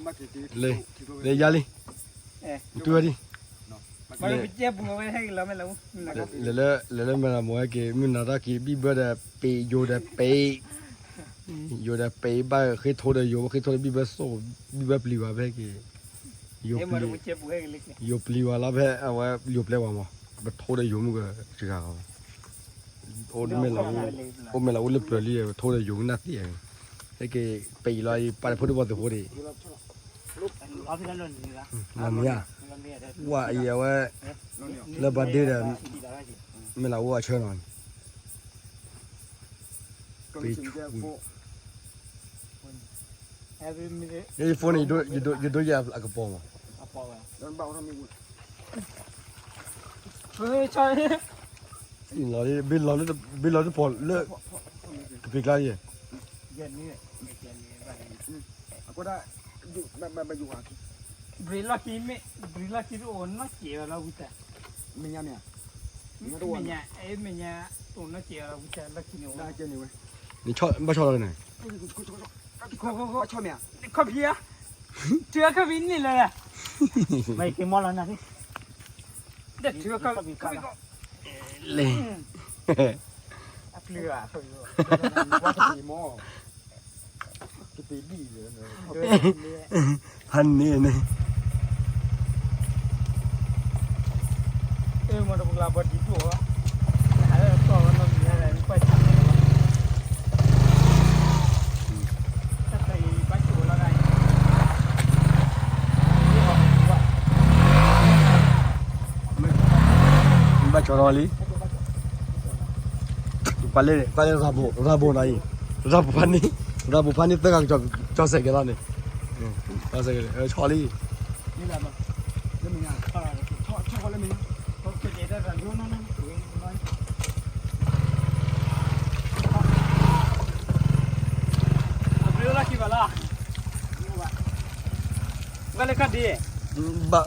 လၢယၤလံ, တုၤဝဲဒံး, လဲၤလၢမဲၢ်လးမိၢ်ဟဲက့ၤ မုၢ်နၤတၢ်က့ၤ ဘံၣ်ဘၢဒီး ပ့ၤ ယိၤဒီးပ့ၤ, ယိၤဒီးပ့ၤ ဘၣ်ဃ့ထိဒီးယိၤ ဘၣ်ဃ့ထိဒီးဘံၣ်ဘၢစိၣ်, ဘံၣ်ဘၢပျံၤဝဲဖဲက့ၤ, ယိၤပျံၤ, ယိၤပျံၤဝဲလီၤဖဲ အဝဲယိၤပျဲဝဲမး, ပထိဒီးယိၤမုၢ်ကစှၤ, အိၣ်မဲၢ်လး, အိၣ်မဲၢ်လးအိၣ်လၢပျၢၤလံ ပထိဒီးယိၤမုၢ်နၢ်သ့ၣ်, ဟဲက့ၤပ့ၤလီၤအံၤ ပာ်တဖိဒိၣ်ဘီၣ်သုးဖိဒံး မ့ၢ်ဧါ, ဝဲအံၤအဝဲ လၢပှၤဒ့ဒီး မဲၢ်လးအိၣ်အဆၢနီၤ, ယဖိန့ၣ် ယဒိယဲၢ်အကပီၤမး, လီၤ, ဘ့ၣ်လီၤတပီၤလၢ ကပ့ၤကျါယဲၢ်, ဘြံၤလီၢ်ခံ, ဘြံၤလီၢ်ခံတအိၣ်နီတစဲးလီၤဝံၤတၢ်, မဲာ်ညါ, မဲာ်ညါ, မဲာ်ညါတအိၣ်နီတစဲးလီၤဝံၤတၢ်လီၢ်ခံန့ၣ်, ဘၣ်ဆီလီၤန့ၣ်, ခီၣ်ဖံးဧါ, ထုးခီၣ်ဖံးန့ၣ်လၢ, မ့ၢ်က့ၤမီၢ်လီၤနၤ, ထုးခီၣ်ဖံး, လဲၤ, အပျုၤဧါ, ဖးန့ၣ်န့ၣ်, ဘၣ်ကၠီထီၣ်လံ, ပှၤလၢ ပှၤလၢ ရၤဘိ ရၤဘိနၤအံၤ, ရၤဘိဖးန့ၣ်, ရၤဘိဖးန့ၣ်သၢဂၤကၠီစဲးကဲၤလီၤန့ၣ်, ဆီလံ, ဘၣ်,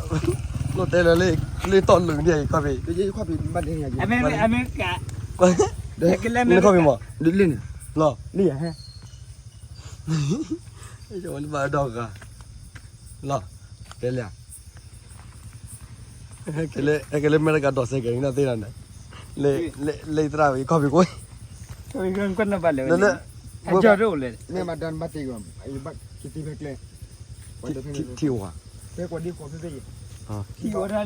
လိၣ်တဲလၢ လၢတီၢ်လၢာ်န့ၣ် ကျ့တီၢ်လၢာ်န့ၣ် ခီၣ်ဖံး, ခီၣ်ဖံးမး, လၢန့ၣ်, လီၤ, လံယၤဟဲ, ဘၣ်ဒီးဂၤ, လီၤ, တဲလၢ, ကဲလၢအမဲရကၤဒီးစဲးကဲၤနၤသ့ၣ်လီၤန့ၣ်, လၢသရၣ်ဝံၤခီၣ်ဖံးကွံာ်, လၢ, လၢ, ထံၣ်ဝဲ, န့ၣ်လီၤ, ကဲကယီယီလီၤနီၤ, အန့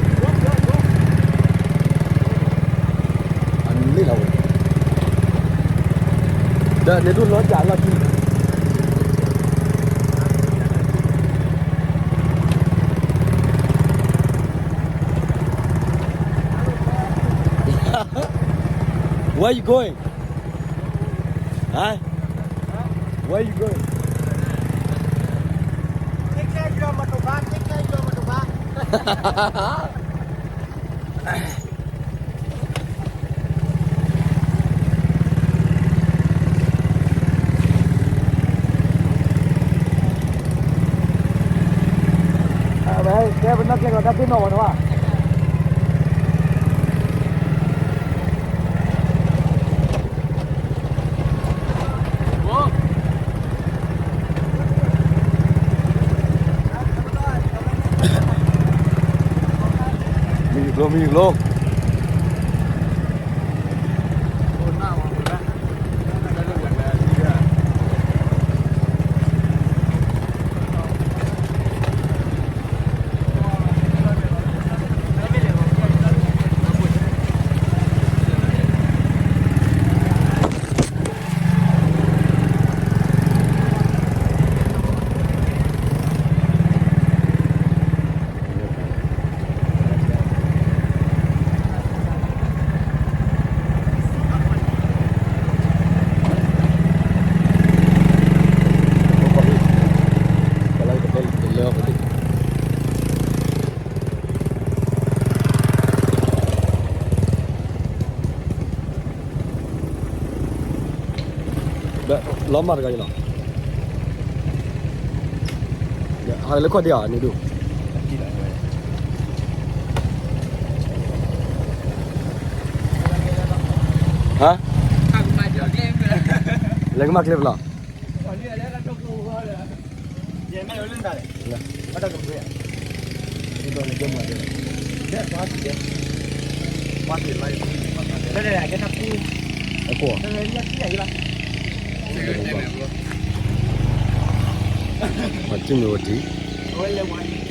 ၣ်လီၤဝဲ, ဒီးန့ၣ်ဒိၣ်လီၤစှၤလီၢ်ခံ Where you going? Huh? Where you going? Take care of your motorbike, take care of your motorbike. ဝဲကဲပနီၢ်ကဲကီးတၢ်သ့ၣ်နီၣ်ဝဲတဝၣ် မံၤကျိ မံၤကျိ လီၤမၢ်တဂၤအံၤလီၤ. ဟးလၢခီၣ်ဒ့ဧါ နဒိၣ်, ဟါ, လဲၤကမၣ်ကျဲပလီၢ်, အခိၣ်, မၤတံၢ်မ့ၢ်ဝဲတံၢ်,